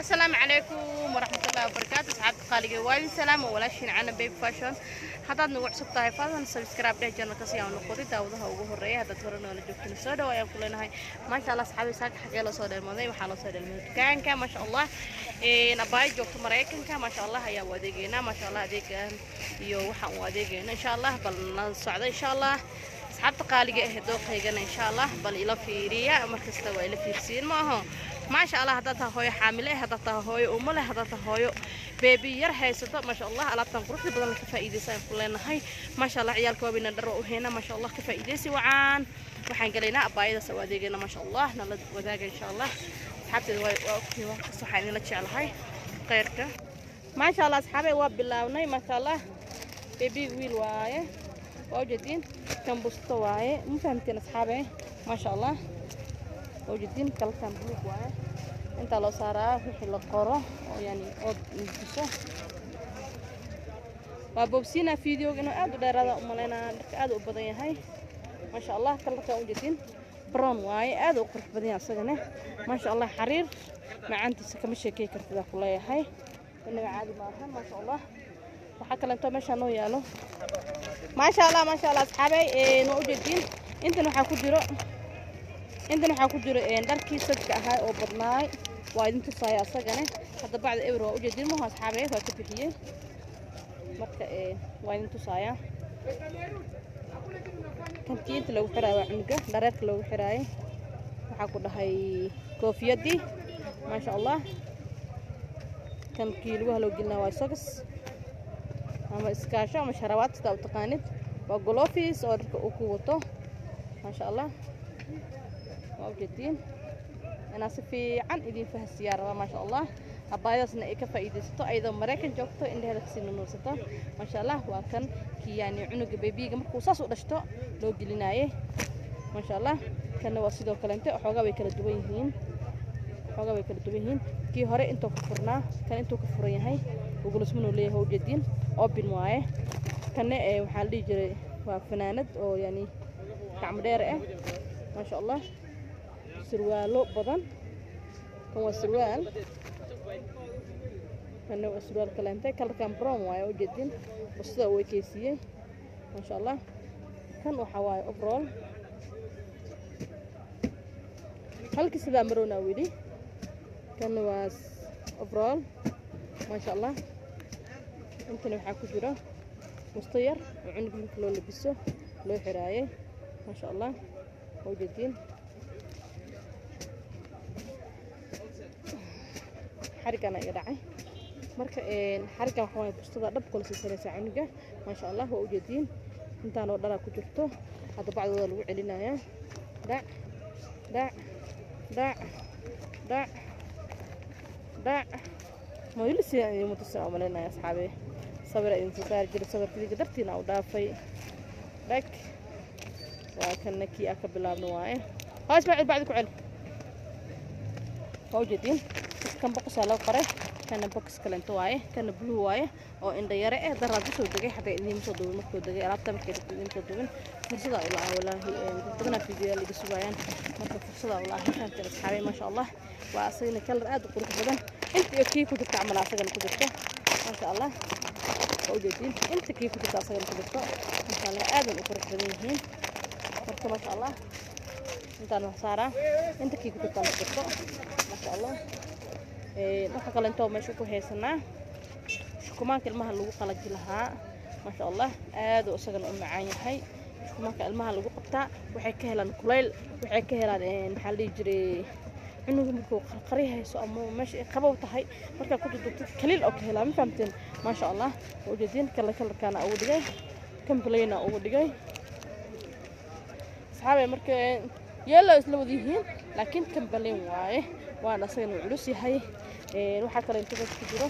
Asalaamu calaykum waraxmatullahi wabarakaatu. Asxaabta qaaliga, waa idin salaam oo walaashiin Cana Baby Fashion. Haddaad nagu cusub tahay, fadlan subscribe dheh channelka si aan noqodi daawadaha ugu horeeya. Haddaad hore noola joogtana, soo dhawo ayaan ku leenahay. Maasha Allah, asxaabi, saaka xagee loo soo dheelmaday? Waxaa loo soo dheelmaday dukaanka, maasha Allah, abaayo joogto Maraykanka, maasha Allah, ayaa u adeegeynaa. Maasha Allah, adeegan iyo waxaan u adeegeyna, insha Allah, bal nala socda, insha Allah. Asxaabta qaaliga ah, dooqaygana, insha Allah, bal ila fiiriya. Markasta waa ila fiirsiin, ma aho? Maasha Allah, haddaad tahay hooyo xaamile, haddaad tahay hooyo umo leh, haddaad tahay hooyo baby yar haysato, maasha Allah, alaabtan quruxda badan ka faa'iidaysa aan ku leenahay. Maasha Allah, ciyaalka waaweyna dhar waa u heynaa. Maasha Allah, ka faa'iidaysi wacaan. Waxaan galaynaa abaayadaas u adeegayna. Maasha Allah, nala wadaaga, insha Allah. Asxaabteeda waa ogtihiin, wax kasta waxaan idinla jeclahay khayrka. Maasha Allah, asxaabey, waa bilaabnay. Maasha Allah, baby wiil waaye, waa ujeediin. Kan busto waaye, ma fahamteen, asxaabe? Maasha Allah, waa ujeediin. Kalkan buluug waaye, intaa loo saaraa wixii la qoro oo yani ood nujiso. Waa boobsiinaa videoga inuu aad u dheeraada u malaynaa, dharka aad u badan yahay. Maasha Allah, colorkan ujeediin brown waaye, aad u qurux badan yahay asagana. Maasha Allah, xariir macaantiisa kama sheekey kartid ku leeyahay, inaga caadi maahan. Maasha Allah, waxaa kalento meeshaa noo yaalo. Maasha Allah, maasha Allah, asxaabey, noo ujeediin. Intan waxaa ku jiro dharkii sadka ahaa oo badnaay, waa idin tusaaya asagane. Hadda bacda eber waa ujeediin maho, asxaabey, waa ka bixiyey. Marka waa idin tusaaya. Kan tiinta loogu xiraayo waa cunuga dhareerka loogu xiraayay. Waxaa ku dhahay koofiyadii. Maasha Allah, kan kii lugaha loo gelinaa waa socks ama iskaasho ama sharabaad, sidaa u taqaanid. Waa gloves oo dharka uu ku wato. Maasha Allah, waa ujeediin. Inaa si fiican idin fahansiiyaa rabaa. Maasha Allah, abaayadaasna ay ka faa'iidaysato ayadoo Maraykan joogto, indheheeda kasii nunuursato. Maasha Allah, waa kan kii yani cunuga babyga markuu saas u dhashto loo gelinaaye. Maasha Allah, kanna waa sidoo kalente. Xoogaa way kala duwan yihiin, xoogaa way kala duwan yihiin. Kii hore intuu ka furnaa, kan intuu ka furan yahay, ugulusmanuu leeyahay, ujeediin, open waaye. Kanne ee waxaa la dhihi jiray waa fanaanad oo yani gacmo dheer ah. Maasha Allah, surwaalo badan. Kan waa surwaal, kanna waa surwaal kaleente. Colorkan brown waaye, ujeedin oo sida uu ekeysiiyey. Maasha Allah, kan waxaa waaye overall halkii sidaa marownaa weli. Kan waa overall. Maasha Allah, intana waxaa ku jiro musto yar oo cunuga marka loo labiso loo xiraayay. Maasha Allah, waa ujeediin. Xarigana iga dhacay. Marka xarigan waxa waaye bustada dhab kula siisanaysaa cunuga. Maasha Allah, waa ujeediin, intaan oo dhalaa ku jirto. Hadda bacdooda lagu celinayaa. Dhac dhac dhac dhac dhac mayli si idin tusin aan umalaynaya, asxaabe. Sawira idin soo saari jiray, sawirka idinka dartiina u dhaafay. Dhag, waa kana kii aa ka bilaabno waaye. Haa, Ismaaciil, bacdi ku celi. Waa ujeediin, kan boxaa loo qoray, kana box kalento waaye. Kana blue waaye oo indha yare eh. Daraad usoo degay, xataa idiinma soo duubin markuu degay alaabta. Markay degtay idiinma soo duubin, fursadaa u lahaa. Walaahi, dad badanaa fiidiyoyaal iga sugayaan, marka fursadaa u lahaa. Fahamteen, asxaabay? Maasha Allah, waa asagana color aad u qurux badan. Inta iyo kii ku jirta camal asagana ku jirto. Maasha Allah, waa ujeediin, inta kii ku jirta asagana ku jirto. Maasha Allah, aadan u qurux badan yihiin. Marka maasha Allah, intaan wax saaraa, inta kii ku jirtaan ku jirto. Maasha Allah, waxa kale intoo meesha ku haysanaa shukumaanka ilmaha lagu qalaji lahaa. Maasha Allah, aad uu isagana u macaan yahay. Shukumaanka ilmaha lagu qabtaa, waxay ka helaan kulayl, waxay ka helaan, maxaa la dhihi jiray, cunuga markuu qarqari hayso ama meesha ay qabow tahay, markaa ku dudubtid kaliil oo ka helaa. Ma fahamteen? Maasha Allah, waa ujeediin. Kale colorkaana ugu dhigay, kambalayna ugu dhigay, asxaabay. Marka yellow isla wada yihiin, laakiin kambalayn waaye, waana asagana uu culus yahay. Waxaa kale inta meesha ku jiro,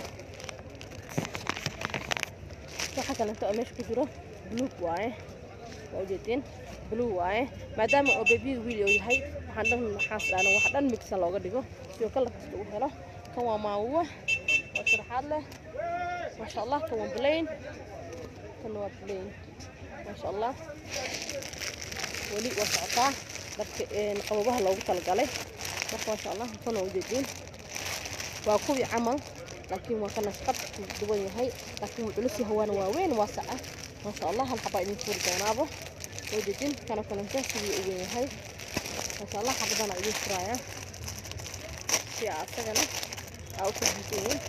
waxaa kale inta oo meesha ku jiro buluug waaye, waa ujeediin, blue waaye. Maadaama oo babyga wiil uu yahay, waxaan dhan waxaas dhahna wax dhan mixan looga dhigo si uu color kasta u helo. Kan waa maawuwa oo sharaxaad leh. Maasha Allah, kan waa plain, kan waa plain. Maasha Allah, weli waa socotaa dharka qabobaha loogu talagalay. Marka maasha Allah, kan waa ujeediin. Waa kuwii camal, laakiin waa ka nashqad duwan yahay, laakiin wuu culus yahay, waana waaweyn, waasac ah, maasha Allah. Hal xabaa idin furi doonaaba, ujeedin kana kalenta sidii u weyn yahay, maasha Allah. Xabadana idin furaaya si aa asagana aa u fahamtiin.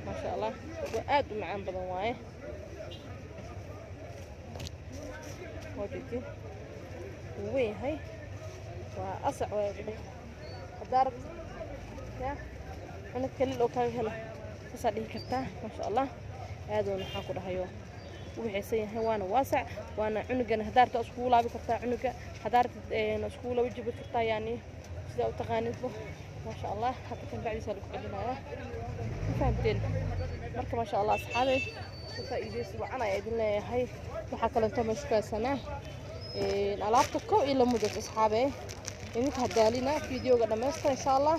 Maasha Allah, waa aad u macaan badan waaye, waa jeedin, wuu weyn yahay, waa asac waaye. Haddaa rabto ya cunug kalil oo kaaga helo, saasaa dhihi kartaa, maasha Allah. Aadoona waxaan ku dhahayo u waxaysan yahay, waana waasac, waana cunugana haddaa rabto iskugu laabi kartaa, cunuga haddaa rabtid iskugu laba jibi kartaa, yani sidaa u taqaanidba, maasha Allah. Hadda kan bacdiisa lagu celinayaa, ma fahamteen? Marka maasha Allah, asxaabey, ka faa'iidaysi wacan ayaa idin leeyahay. Waxaa kalento meesha ku haysanaa alaabta kow iyo lama joogto, asxaabey. Idinka hadaalina, fiideoga dhammaysta, insha Allah,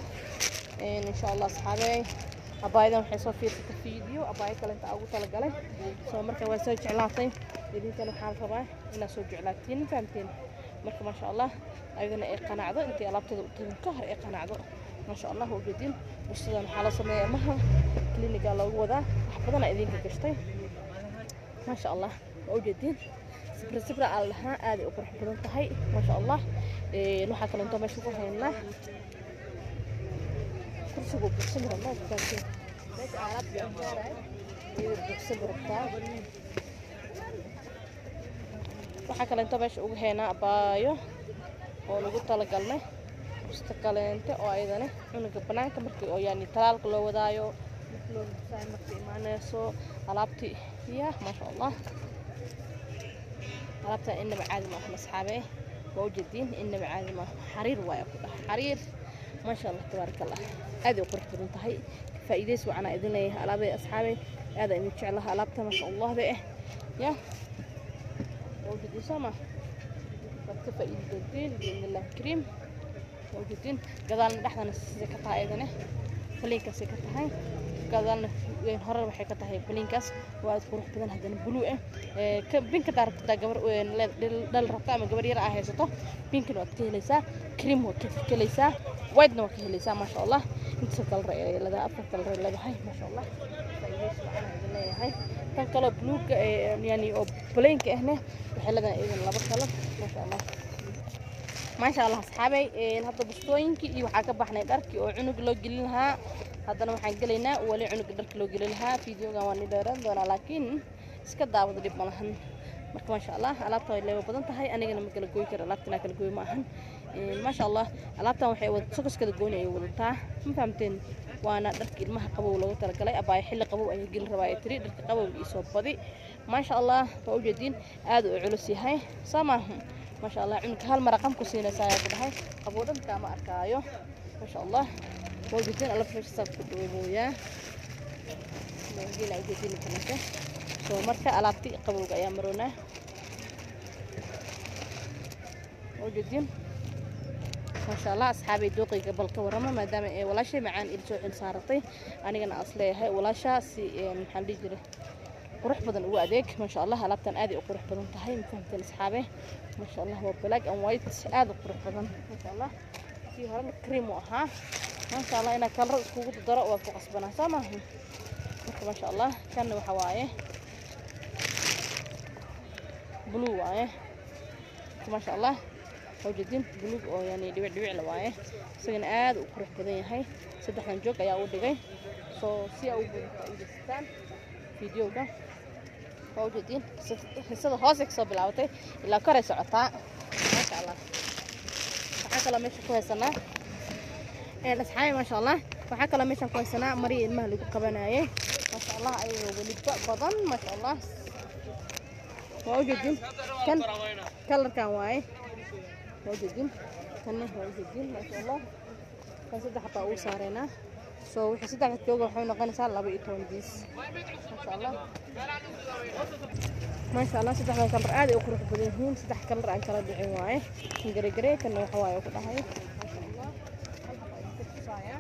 insha Allah. Asxaabey, abaayadan waxay soo fiirsatay fiideo abaayo kalenta ugu talagalay, soo marka waa soo jeclaatay. Idinkana waxaan rabaa inaad soo jeclaatiin, ma fahamteen? Marka maasha Allah, ayadana ay qanacdo intay alaabtada u tagin ka hor ay qanacdo, maasha Allah. Waa ujeedin, bustadan waxaa la sameeya ilmaha kliniga loogu wadaa, wax badanaa idinka gashtay, maasha Allah. Waa ujeedin, sibra sibra aa la dhahaa, aaday u qurux badan tahay, maasha Allah. Waxaa kalento meesha ku haynaa kursigu buuxsami rabnaa, fahamteen? Meesha alaabta aan gaaraay iyada buuxsami rabtaa. Waxaa kalento meesha ugu haynaa abaayo oo lagu talagalnay busta kaleente oo ayadana cunuga banaanka markii oo yani talaalka loo wadaayo, markii loo labisaayo, markii imaanayso alaabtii ya, maasha Allah. Alaabtan inaba caadi ma ahan, asxaabe, waa ujeediin, inaba caadi ma ahan, xariir waaya ku dhaha, xariir, maasha Allah, tabaaraka Allah, aad ay u qurux badan tahay. Faa'iidays wacan aa idin leeyahay alaabay, asxaabe, aad aan idin jeclaha alaabta, maasha Allah ba eh ya, waa ujeediin, soo ma? Waad ka faa'iidi doontiin biidni illahi kariim. Waa ujeediin, gadaalna dhexdana sida ka tahay, ayadana faliinkaasay ka tahay, gadaalna hore waxay ka tahay faliinkaas. Waa aad qurux badan, haddana blue ah. Binka hadaa rabto, hadaa gabar dhal rabto ama gabar yar aa haysato, binkana waad ka helaysaa, cream waad ka helaysaa, whitena waad ka helaysaa, maasha Allah. Intaasoo kalar ay leedahay, afar kalar ay leedahay, maasha Allah. Faa'iidaysi wacan aan idin leeyahay. Tan kaloo buluuga yani oo plainka ahna waxay leedahay iyadan laba kalar, maasha Allah, maasha Allah. Asxaabey, hadda bustooyinkii iyo waxaa ka baxnay dharkii oo cunug loo gelin lahaa. Haddana waxaan gelaynaa wali cunuga dharka loo gelin lahaa. Fiideogan waan i dheeraan doonaa, laakiin iska daawada, dhib ma lahan. Marka maasha Allah, alaabta way leebo badan tahay, anigana ma kala gooyi karo alaabtan, kala gooy ma ahan. Maasha Allah, alaabtan waxay wada sokoskada gooni ayay wadataa, ma fahamteen? Waana dharka ilmaha qabow loogu talagalay. Abaayo xilli qabow ayay gelin rabaa, ay tiri dharka qabow iisoo badi, maasha Allah. Waa ujeediin, aad u culus yahay, soo maaha? Maasha Allah, cunuga hal mar qam ku siinaysaa ayaa ku dhahay, qabow dhan kaama arkaayo, maasha Allah. Waa ujeediin, alabta meesha saa ku dhawooyaa gela, ujeediin kalente. Soo marka alaabti qabowga ayaa maroonaa, waa ujeediin, maasha Allah. Asxaabay, dooqayga bal ka warrama, maadaama ee walaashay macaan il soo xil saaratay, anigana as leeyahay walaashaa si maxaan dhihi jiray qurux badan ugu adeeg, maasha Allah. Alaabtan aad ay u qurux badan tahay, ma fahamteen, asxaabe? Maasha Allah, waa black and white, aad u qurux badan, maasha Allah. Kii horena cream uu ahaa, maasha Allah. Inaa kalar iskugu daro waa ku qasbanaa, soo maaha? Marka maasha Allah, kanna waxa waaye blue waaye. Marka maasha Allah, waa ujeedin, buluug oo yani dhibic dhibic la waaye, isagana aad u qurux badan yahay. Saddexdan joog ayaa u dhigay soo si aa ugu faa'iidaystaan fiideoga. Waa ujeedin, xisada hoose kasoo bilaabatay ilaa koray socotaa, maasha Allah. Waxaa kaloo meesha ku haysanaa, asxaabi, maasha Allah, waxaa kaloo meeshan ku haysanaa marya ilmaha lagu qabanayay, maasha Allah, ayagoo weliba badan, maasha Allah. Waa ujeedin, kan kalarkan waaye, waa ujeedin, kanna waa ujeedin, maasha Allah. Kan saddex baa ugu saareynaa, soo wixii saddexda jooga waxay noqonaysaa 12 piece, maasha Allah, maasha Allah. Saddexdan kalar aad ay u qurux badan yihiin, saddex kalar aan kala dhicin waaye. Kan garegaree, kanna waxa waaye ku dhahay, maasha Allah. Hal xabo ayaan ka tusaaya,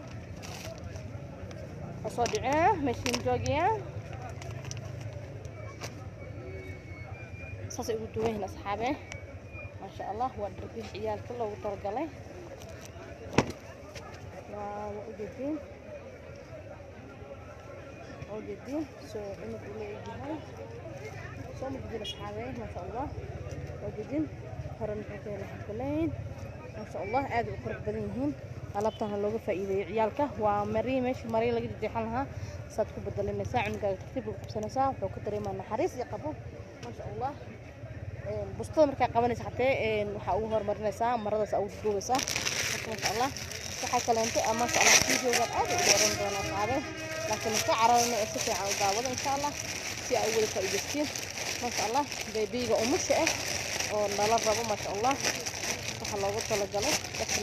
waa soo dhicee meeshan joogiya. Saasay ugu duwan yihiin asxaabe, maasha Allah. Waa dharbih ciyaalka loogu talagalay. Waa ujeediin, waa ujeediin. Soo cunug ula egyahay soo ma jeedin asxaabe? Maasha Allah, waa ujeediin. Hore muxuu ka helay xafalayn, maasha Allah, aad u qurux badan yihiin. Alaabtan ha looga faa'iideeyo ciyaalka. Waa marii meesha marii laga jeexan lahaa saad ku bedelinaysaa cunugaaga, tartiib ugu qabsanaysaa, wuxuu ka dareemaa naxariis iyo qabo, maasha Allah. Bustada markaa qabanaysa xatee waxaa ugu horumarinaysaa maradaas, ugu duubaysaa. Marka maasha Allah, waxaa kaleento maasha Allah, videogan aad u dheeran doonaa asxaabe, laakiin ka cararana ee si fiican u daawada insha Allah, si ay u wada faa'iidaystiin, maasha Allah. Beebiga umusha ah oo nala rabo, maasha Allah, waxaa loogu talagalay dadka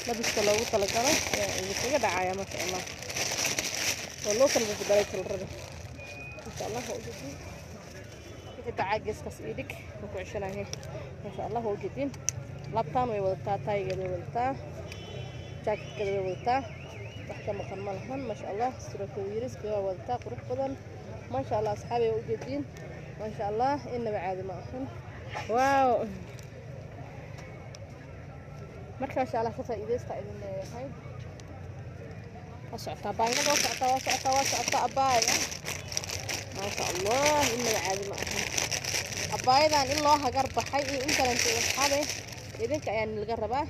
labiska loogu talagalay ayaa idinkaga dhacaya, maasha Allah. Waa loo kala beddelay kalarada, maasha Allah. Waa ujeediin wixii bacaa geeskaas ii dhig, waan ku ceshanahay, maasha Allah. Waa ujeediin, laabtaan way wadataa, taayigeeda way wadataa, jaaketkeeda way wadataa, wax ka maqan ma lahan, maasha Allah. Siraka yariska waa wadataa, qurux badan, maasha Allah. Asxaabi, waa ujeediin, maasha Allah, inaba caadi ma ahan, wow. Marka insha Allah ka faa'iidaysta idin leeyahay. Waa socotaa baangada, waa socotaa, waa socotaa, waa socotaa abaaya, maasha Allah, inaba caadi ma ahan. Abaayadan in loo hagar baxay iyo in kalenta asxaabe idinka ayaa laga rabaa.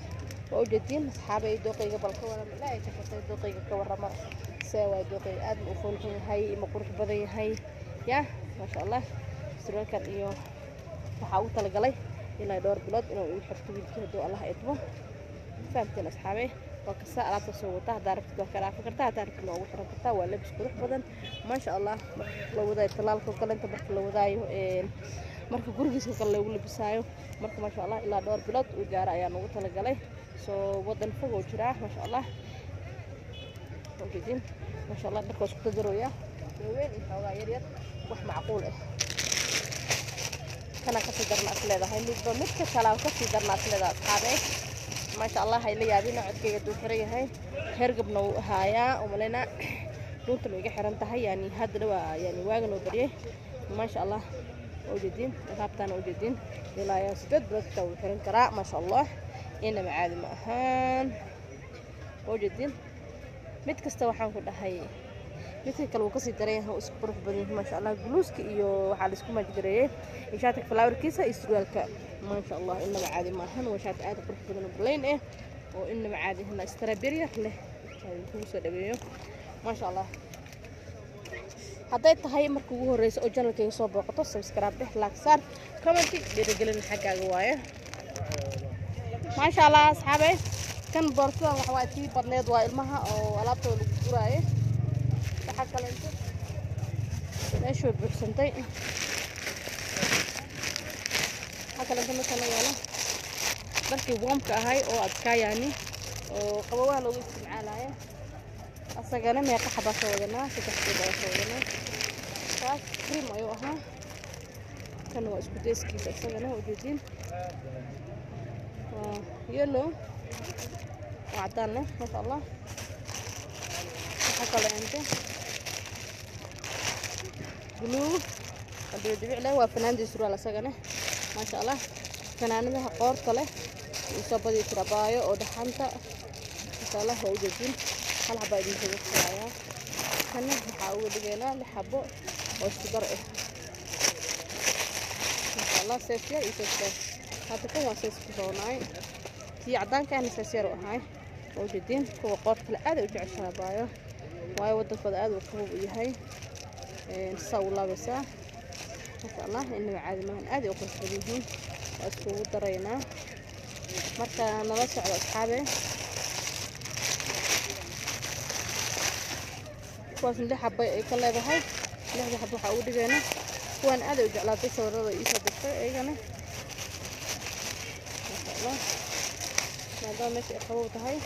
Waa ujeediin asxaabay, dooqayga bal ka warama, ilaahay ka xirtay, dooqayga ka warama, see waay dooqayga? Aad ma u foolxun yahay, ma qurux badan yahay? Ya maasha Allah, surwaalkan iyo waxaa ugu talagalay ilaa dhowr bilood inuu igu xirto wiilkii hadduu Allah idmo. Fahamteen asxaabe? Waa kasta alaabta soo wata. Haddaa rabtid waa ka dhaafi kartaa, haddaa rabtid waa ugu xiran kartaa. Waa labis qurux badan, maasha Allah. Marka la wadaayo talaalka oo kale inta marka la wadaayo, marka gurigiisa kale loogu labisaayo. Marka maasha Allah, ilaa dhowr bilood uu gaaro ayaa noogu talagalay. Soo wadan fog oo jiraa, maasha Allah. Ujeedin, maasha Allah, dharka waa isku dadarooya, waaweyn iyo xoogaa yar yar, wax macquul ah. Kana kasii darna is leedahay, midba midka kalaa kasii darna is leedahay asxaabe, maasha Allah. Hayla yaabina codkayga duu xiran yahay, hergabna wuu ahaayaa umalaynaa, dhuuntana way iga xiran tahay, yani haddana waa yani waagan oo baryay, maasha Allah. Waa ujeediin alaabtaana, ujeediin, ilaa ayaa 8 bilood xitaa wuu xiran karaa, maasha Allah, inaba caadi ma ahaan. Waa ujeediin, mid kasta waxaan ku dhahay midka kale wuu kasii daran yahay, isku qurux badan yahay, maasha Allah. Guluuska iyo waxaa la isku maajgareeyey shaatig flowerkiisa iyo surwaalka, maasha Allah, inaba caadi ma ahan. Waa shaati aad u qurux badan oo plain ah oo inaba caadi ahan, strawberry leh kugu soo dhaweeyo, maasha Allah. Hadday tahay marka ugu horeysa oo channelkayga soo booqato, subscribe dheh, like saar, comment, dhiirigelin xaggaaga waaye, maasha Allah. Asxaabe, kan boorsadan waxa waaye tii badneed, waa ilmaha oo alaabtooda lagu guraaye. Waxaa kaleento meesha way buuxsantay. Waxaa kaleento meesha la yaalo dharkii woomka ahay oo adkaa, yaani oo qabowaha loogu isticmaalayo. Asagana meeqa xabaa soo wadanaa? 3 xabaa soo wadanaa. Kaas cream ayuu ahaa, kan waa isku dayskiisa isagana. Waa ujeediin, waa yellow oo cadaan leh, maasha Allah. Waxaa kaleento blue oo dhibic leh, waa fanaanadii surwaal asagana, maasha Allah. Fanaanadaha qoorta leh uu soo badi jira baayo oo dhaxanta, maasha Allah. Waa ujeediin, hal xabaa idinkaga tusayaa. Kana waxaa uga dhigaynaa 6 xabo oo isku dar ah, maasha Allah, size yar iyo size yar. Hadda kan waa size ku roonaay, kii cadaanka ahna size yar u ahaay. Waa ujeediin, kuwa qoorta kale aad ay u jeceshaha baayo, waayo wadankooda aad uu qabow u yahay. Saa u laabaysaa, maasha Allah, inaba caadi maahan, aad ay u qurux badan yihiin. Waa iskugu daraynaa, marka nala socdo asxaabe. Kuwaas 6 xabo ay ka leedahay, 6da xabo waxaa ugu dhigayna kuwaan aad ay u jeclaatay, sawirada iisoo dirtay iyagana, maasha Allah. Maadaama meesha ay qabow tahay,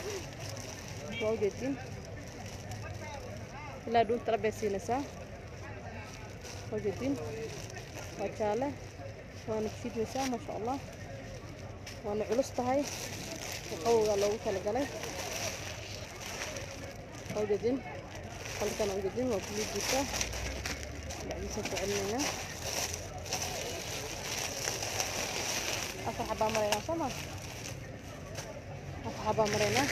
waa ujeediin, ilaa dhuunta labay siinaysaa. Waa ujeediin, waa jaale, waana jiidmaysaa, maasha Allah, waana culus tahay, qabowgaa loogu talagalay. Waa ujeediin qalkan, ujeediin, waa buluugiisa, dhacdiisa ku celinaynaa. Afar xabaa maraynaa soo ma? Afar xabaa maraynaa.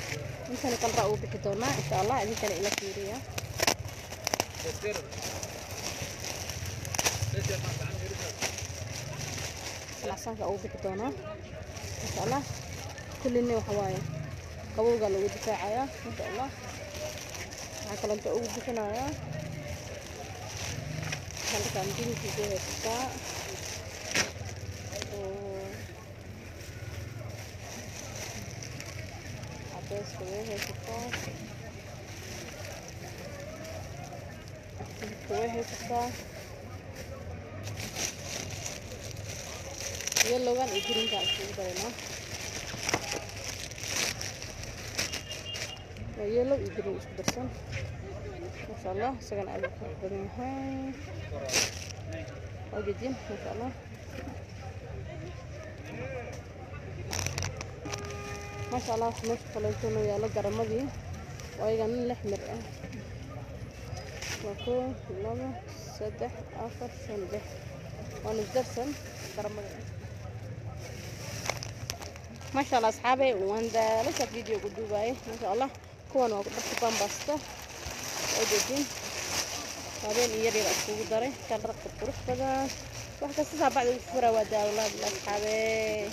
Intana kalra ugu bixi doonaa insha Allah, idinkana ila fiiriya. Salacsaanka ugu bixi doonaa insha Allah. Kullina waxa waaye qabowga lagu difaacayaa insha Allah. Waxaa kaloo ugu bixinayaa halkan binkiga haysataa oo cadeyska way haysataa, hilibka way haysataa, yellowgan iyo greenkan iskugu daraynaa. Waa yellow iyo green isku darsan masha Allah. Isagana aad u qurux badan yahay, waa ujeedin masha Allah. Masha Allah. Waxa meesha kaleeto noo yaalo garamadii oo ayagana 6 mir ah. Waa 1, 2, 3, 4, 5, 6, waa nus darsan garamada masha Allah. Asxaabay, waan daalasha video ku duubaye masha Allah. Kuwan waa dharka bambasta oo jeedin, habeen iyo yar yar iskugu daray, kalar qurux badan. Wax kasta saa bacda ugu furaa waa daa wallahi billah asxaabay.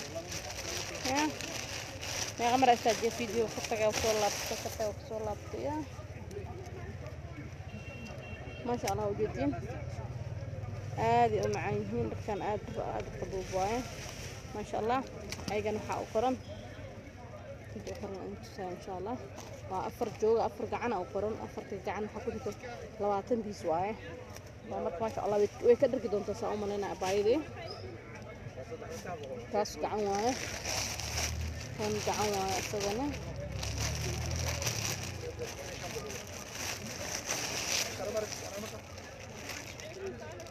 Ya meeqa mar istaajiya video, ka tagay soo laabta, ka tagay soo laabta. Ya masha Allah, ujeedin aad ay u macaan yihiin dharkan, aad aad u qabow waaye masha Allah. Ayagana waxaa u qoran, inta u qoran in tusaa insha Allah. Waa 4 jooga, 4 gacan u qoran. Afarta gacan waxaa ku jirta 20 piece waaye. Waa marka masha Allah way ka dharki doontaa saa u malaynaya abaayadii. Taas gacan waaye, kan gacan waaye isagana.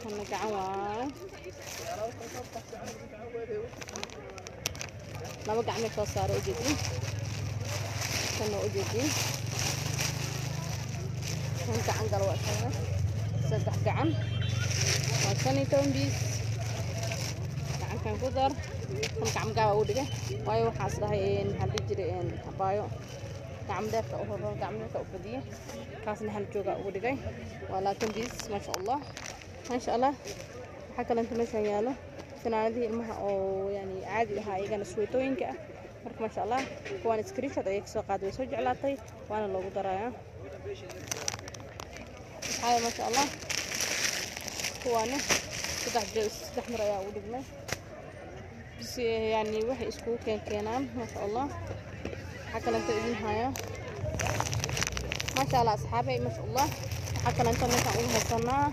Kana gacan waaye, laba gacmay soo saaro ujeedin. Kana ujeedin, kan gacan galo waa isagana, 3 gacan waa 15 piece. Gacankan ku dar, kan gacmo gaaba ugu dhigay waayo waxaas dhahay maxaa la dhihi jiray abaayo gacmo dheerka u horo, gacmo dheerka u badiye. Kaasna hal jooga ugu dhigay, waa 20 piece masha Allah, masha Allah. Waxaa kaloo meeshan yaalo fanaanadihii ilmaha oo yani caadi ahaa, iyagana suweytooyinka ah. Marka masha Allah, kuwaan screenshot ayay kasoo qaaday, way soo jeclaatay, waana loogu darayaa asxaabi masha Allah. Kuwaani 3 mar ayaa ugu dhignay si yani waxay iskugu keenaan masha Allah. Waxaa kalento idin haya masha Allah asxaabay masha Allah. Waxaa kalento meeshaan ugu haysanaa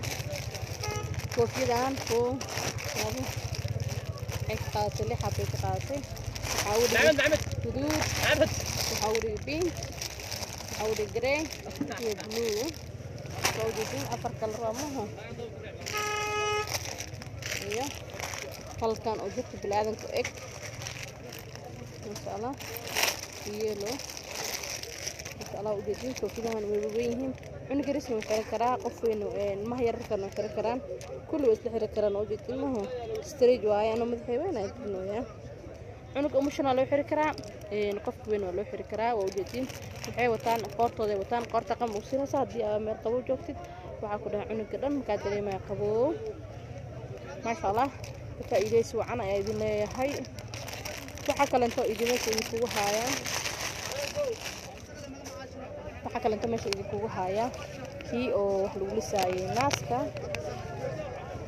koofiyadan 1, 2, waxay ka qaadatay 6 xabbay ka qaadatay. Waxaa ugu dhigay guduud, waxaa ugu dhigay pink, waxaa ugu dhigay grey iyo blue. Waa ujeedin 4 kalar waa maha, iyo halkan oo jirka bini'aadanka u eg masha Allah, yellow masha Allah. Ujeedin koofidahan way waweyn yihiin, cunug yarisna wuu xiran karaa, qof weyn ilmaha yararkana way xiran karaan, kulli way isla xiran karaan. Ujeedin maha straight waaye, anoo madaxay weyn ay gelinayaa. Cunuga umushana loo xiri karaa, qofka weyn waa loo xiri karaa. Waa ujeedin waxay wataan, qoortooday wataan, qoorta qam u siinaysa. Haddii aa meel qabow joogtid, waxaa ku dhahay cunuga dhan markaa dareemaya qabow maasha Allah. Ka faa'iidaysi wacan ayaa idin leeyahay. Waxaa kalento idin meesha idinkugu haayaa, waxaa kalento meesha idinkugu haayaa kii oo wax lagu lisaayay naaska.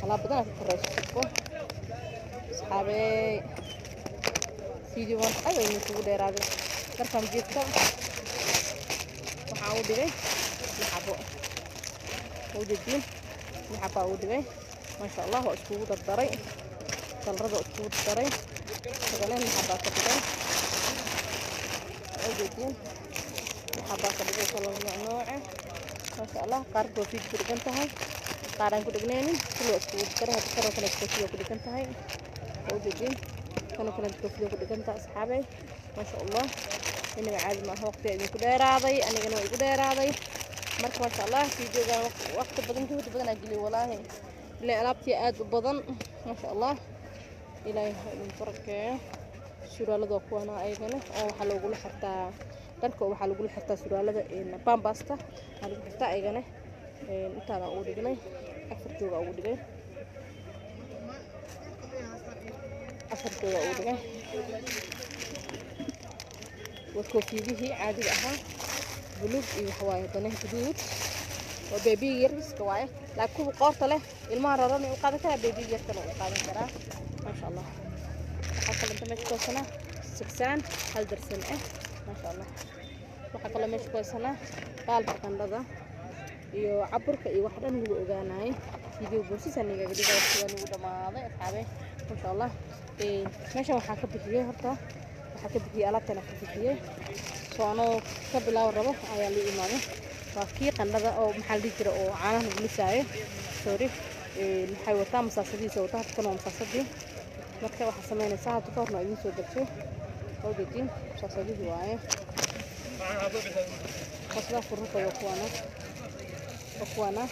Alaab badan aad ka koreyso sifo asxaabey. Video maanta aad ayuu idinkugu dheeraaday. Markaan jiifka waxaan u dhigay 6 xabo, ujeediin 6 xabaa u dhigay masha Allah. Waa iskugu dardaray kalarada, waa iskugu dardaray. Isagana 6 xabaa ka dhigay, ujeediin 6 xabaa ka dhigay, kala nooc nooce masha Allah. Qaar koofiyad ku dhigan tahay, qaar aan ku dhignaynin, kulli waa iskugu dardaray. Hadda kanoo kale koofiyad ku dhigan tahay, ujeediin kanoo kale koofiyad ku dhigan tahay asxaabey masha Allah. Inaba caadi maaha, waqtiga idinku dheeraaday, anigana waa igu dheeraaday. Marka masha Allah, videogan waqti badan, juhdi badan aa geliyay walaahi, ilaa alaabtii aad u badan masha Allah. Ilaahay ha idin barakeeyo. Surwaalada waa kuwana ayagana oo waxaa loogula xirtaa dharka, waxaa lagula xirtaa surwaalada bambasta waxaa lagu xirtaa ayagana. Intaana ugu dhignay 4 jooga ugu dhigay, 4 jooga ugu dhigay. Waa koofiyadihii caadiga ahaa, buluug iyo waxa waaye haddana guduud oo beebiga yarkiska waaye, laakiin kuwa qoorta leh ilmaha raran u qaadan karaa, beebiga yarkana u qaadan karaa, maasha Allah. Waxaa kaloo inta meesha ku haysanaa sigsaan 1 darsan ah, maasha Allah. Waxaa kaloo meesha ku haysanaa baalka qandhada iyo caburka iyo wax dhan lagu ogaanayo. Video boosisa nigaga dhiga, waqtiga nagu dhamaaday asxaabe, maasha Allah. Meeshan waxaa ka bixiyey, horta waxaa ka bixiyey alaabtana ka bixiyey, soo anoo ka bilaabo rabo ayaa la imaaday. Waa kii qandhada oo maxaa la dhihi jira oo caanaha lagu lisaayo, sorry. Waxay wataa masaasadiisa wataa, hadda kan waa masaasadii. Marka waxaa samaynaysaa, hadda ka horna waa idiin soo galshay, waa ujeediin, masaasadihii waaye. Masaasadaha fururka waa kuwaana, waa kuwaana.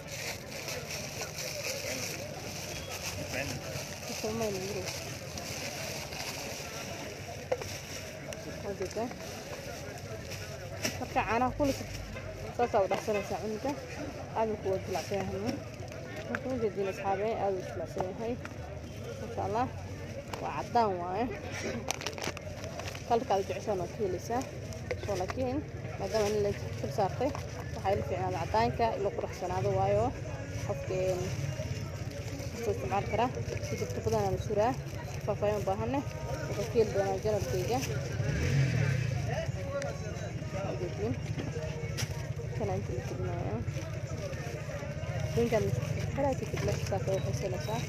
Ujeedaa marka caanaha kulisa saasaa u dhacsanaysaa cunuga, aad ku wada dilacsan yahay. Marka ujeediin asxaabe, aad u dilacsan yahay, maasha Allah. Waa caddaan waaye, kalarka aad jeceshaan waad ka helaysaa. Soo laakiin maadaama nin la kul saartay, waxaa ila fiicnaada caddaanka ila quruxsanaado, waayo qofka kastoo isticmaali karaa. Kadib tubadan la suraa, faahfaahin u baahanne wuxuu ka heli doonaa janalkayga. Ujeediin kana inta la gelinayo adduunkan xiraa, kadib meesha saa kaga haysanaysaa,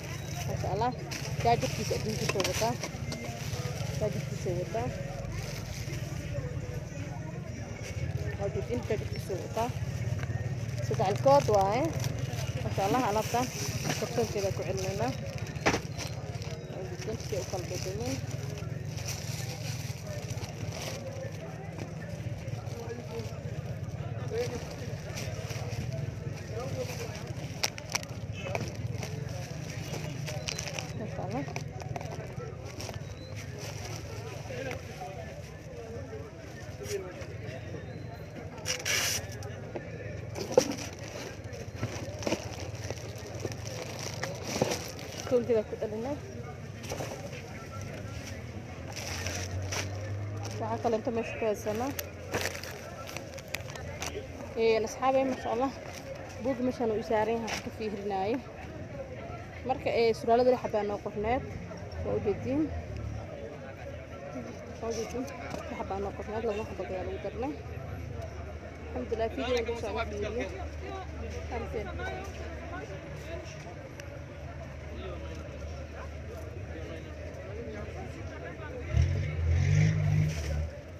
maasha Allah. Jaajarkiisa adduunkiisa wataa, jaajarkiisa wataa, ujeediin jaajarkiisa wataa, 3 ilkood waaye, maasha Allah. Alaabtan kartoonkeeda ku celinaynaa, ujeediin si u kala bedelin. Maasha Allah. Kartoonkeeda ku celinay. Waxaa kale inta meesha ku haysanaa asxaabey, maasha Allah. Buug meeshaan uu saaran yahay wax ka fiirinaaye. Marka surwaalada 6 xabaa noo qorneed, waa ujeediin, waa ujeediin, 6 xabaa noo qorneed, 2 xabad ayaa lagu darnay, alxamdulilah. Video ku soo fiiriyo alfeen.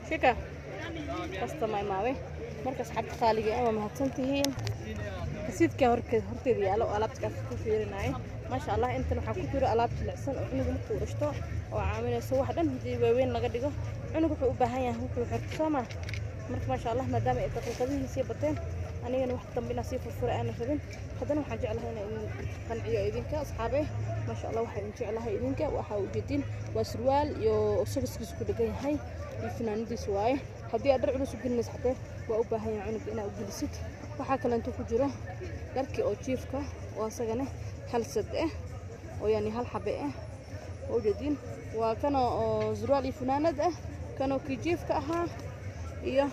Shika kastama imaaday. Marka asxaabta qaaliga ah, waa mahadsantihiin. Rasiidka horteeda yaalo oo alaabta kaas ku fiirinaayo, maasha Allah. Intan waxaa ku jiro alaab jilicsan oo cunuga markuu dhashto oo caawinayso wax dhan. Haddii waaweyn laga dhigo, cunug wuxuu u baahan yahay wuxuu xirto, soo ma? Marka maasha Allah, maadaama ay daqiiqadihiisii bateen, anigana wax dambe inaan sii furfura aanan rabin, haddana waxaan jeclahay inaan idin qanciyo idinka asxaabe, maasha Allah. Waxaan idin jeclahay idinka waxaa ujeedin waa surwaal iyo sogoskiisu ku dhegan yahay iyo funaanadiisu waaye. Haddii aad dhar culus u gelinaysa xatee, waa u baahan yahay cunuga inaad u gelisid. Waxaa kale inta ku jiro dharkii oo jiifka oo asagana 1 sad ah oo yani 1 xabe ah, waa ujeediin. Waa kana oo surwaal iyo funaanad ah, kanoo kii jiifka ahaa iyo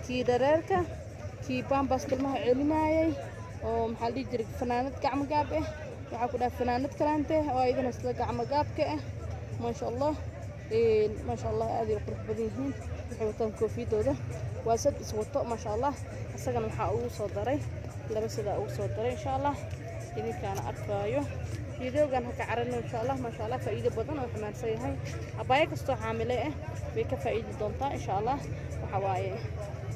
kii dhareerka, kii bambas ilmaha celinayay oo maxaa la dhihi jiray, fanaanad gacmo gaab ah. Waxaa ku dhahay fanaanad kalaante oo ayadana isla gacmo gaabka ah, maasha Allah. Maasha Allah, aad ay u qurux badan yihiin. Waxay wataan koofiyadooda, waa sad iswato, maasha Allah. Isagana waxaa ugu soo daray 2 sidaa ugu soo daray, insha Allah idinkaana arkaayo. Videogan ha ka cararno, insha Allah. Maasha Allah, faa'iido badan oo xamaarsan yahay. Abaayo kastoo xaamile ah way ka faa'iidi doontaa, insha Allah. Waxa waaye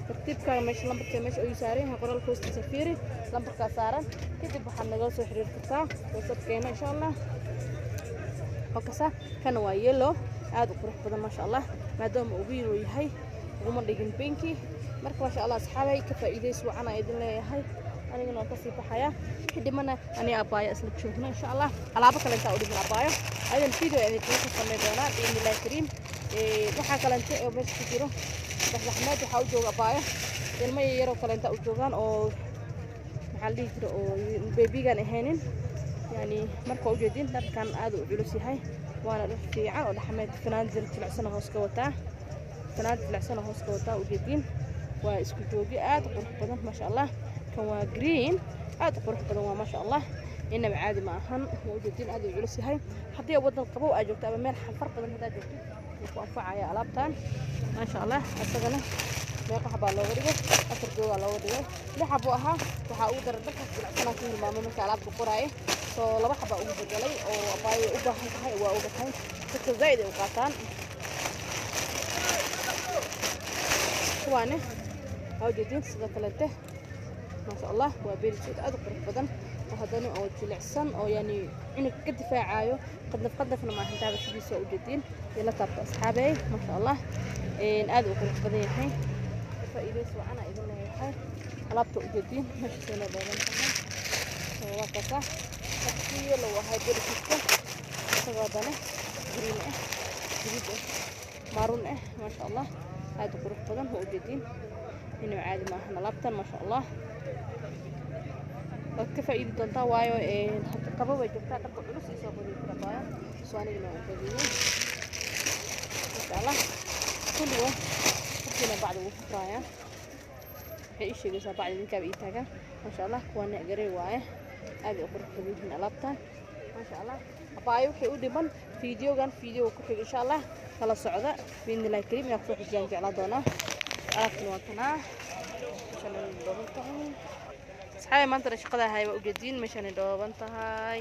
tartiibkaaga meesha lambarka meesha ayuu saaran yahay, qoraalka hoostiisa fiiri, lambarkaa saaran. Kadib waxaad nagala soo xiriiri kartaa WhatsAppkeena, insha Allah. Wakasa kana waa yellow aad u qurux badan, maasha Allah. Maadaama uu yellow yahay, uguma dhigin binki. Marka maasha Allah asxaabay, ka faa'iidays wacan aan idin leeyahay. Anigana waan kasii baxayaa. Wixii dhimana aniga abaayo isla joogno insha Allah. Alaabo kale intaa u dhiman abaayo, ayadan video idinkaga soo sameyn doonaa biidnillahi kariim. Waxaa kalente oo meesha ku jiro dhexdhexmeed, waxaa u jooga abaayo ilmo yaryaroo kale intaa u joogaan oo maxaa la dhihi jira oo beebigan ahaynin. Yani marka waa ujeedin dharkan aad u culus yahay, waana dhar fiican oo dhexmeed, fanaanad jilicsan hoos ka wataa, fanaanad jilicsan hoos ka wataa, ujeedin. Waa isku joogi aad u qurux badan, maasha Allah. Kan waa green aad u qurux badan waa, maasha Allah, inaba caadi ma ahan. Waa ujeedin aad u culus yahay. Haddii wadan qabow aad joogto ama meel xanfar badan haddaad joogto, wuu ku anfacaya alaabtan, maasha Allah. Isagana meeqa xabaa looga dhigay? 4 joogaa looga dhigay. 6 xabuu ahaa, waxaa ugu daran dharkaas jilicsanaa ku hilmaamay marka alaabta qoraaye, soo 2 xabaa ugu bedelay oo abaayo u baahan tahay. Waa ogahay dadka zaa'id ay u qaataan kuwaane. Waa ujeedin sidoo kalete, maasha Allah, waa beelisuud aad u qurux badan oo haddana oo jilicsan oo yani cunug ka difaacayo qadnaf qadnafna maahan taabashadiisa. Waa ujeedin, ila taabta asxaabey, maasha Allah, aad u qurux badan yahay. Faa'iidaysi wacan aa idin leeyahay. Alaabta ujeedin meesha dheeran tahay. Waa kaasa hadii lagu ahay beelisuudka, isagoo haddana green ah, gaduud ah, maroon ah, maasha Allah, aad u qurux badan. Waa ujeedin inuu caadi maahan alaabtan, maasha Allah. Waad ka faa'iidi doontaa, waayo hadda qabo way joogtaa, dharka culus isoo badiyo kula baayo, soo anigana waan badiyey, masha Allah. Kulligood markiina bacda wuu furaaya, waxay ii sheegaysaa bacda idinkaaba ii taagan, maasha Allah. Kuwaana garey waaye, aad ay u qurux badan yihiin alaabtan, maasha Allah. Abaayo waxay u dhiman fiidiyogan, fiidiyoga ku xig insha Allah kala socda biidnillahi kariim. Inaa kusoo xijiyaan jeclaa doonaa. Alaabtan waa tanaa, meeshaan dhooban tahay asxaabi. Maantana shaqada ahay waa ujeediin, meeshaan dhooban tahay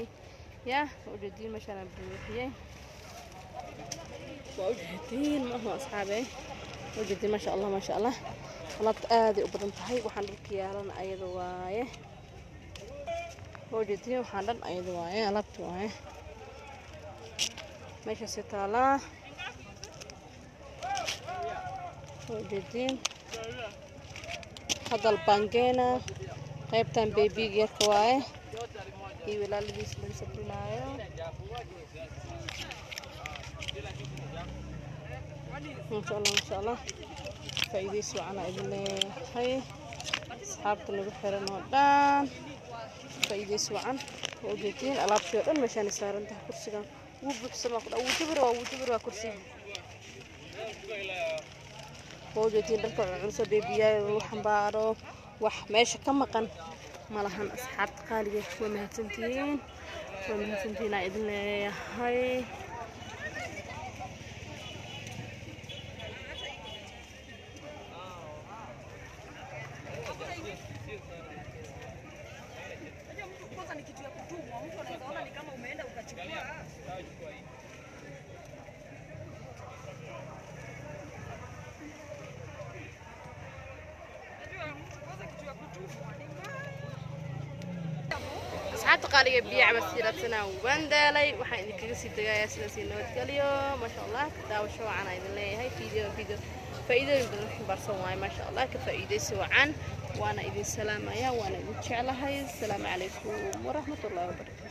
ya, waa ujeediin, meeshaan buuxiyey, waa ujeediin maaha asxaabe, waa ujeediin, maasha Allah, maasha Allah. Alaabta aaday u badan tahay. Waxaan dharka yaalan ayada waaye, waa ujeediin, waxaan dhan ayada waaye, alaabta waaye, meeshaasi taalaa, waa ujeediin. Hadal bangeena qaybtan beebiga yarka waaye iyo walaaladiis lagu sabrinaayo, maasha Allah, maasha Allah. Faa'iidaysi wacan aa idin leeyahay asxaabta nagu xiran oo dhan, faa'iidaysi wacan. Waa ujeediin alaabtii oo dhan meeshaan saaran tahay. Kursigan wuu buuxsamaa ku wuu jabir, waa wuu jabir, waa kursiga. Waa ujeediin dharka culculso beebiyaha lagu xambaaro, wax meesha ka maqan ma lahan. Asxaabta qaaliga, waa mahadsantihiin, waa mahadsantihiin aa idin leeyahay. Kwanza ni kitu ya kutumwa, mtu anaweza ona ni kama umeenda ukachukua. Unajua mtu kwanza kitu ya kutumwa ni mbaya. Asxaabta qaaliga, biyo caba sii raadsanaa, waan daalay. Waxaan idinkaga sii degayaa sidaas iyo nabadgelyo, maasha Allah. Daawasho wacan aa idin leeyahay. Video video faa'iidooyin badan xambaarsan waaye, maasha Allah. Ka faa'iidaysi wacan, waana idin salaamaya, waana idin jeclahay. Asalaamu calaykum waraxmatullahi wabarakatu.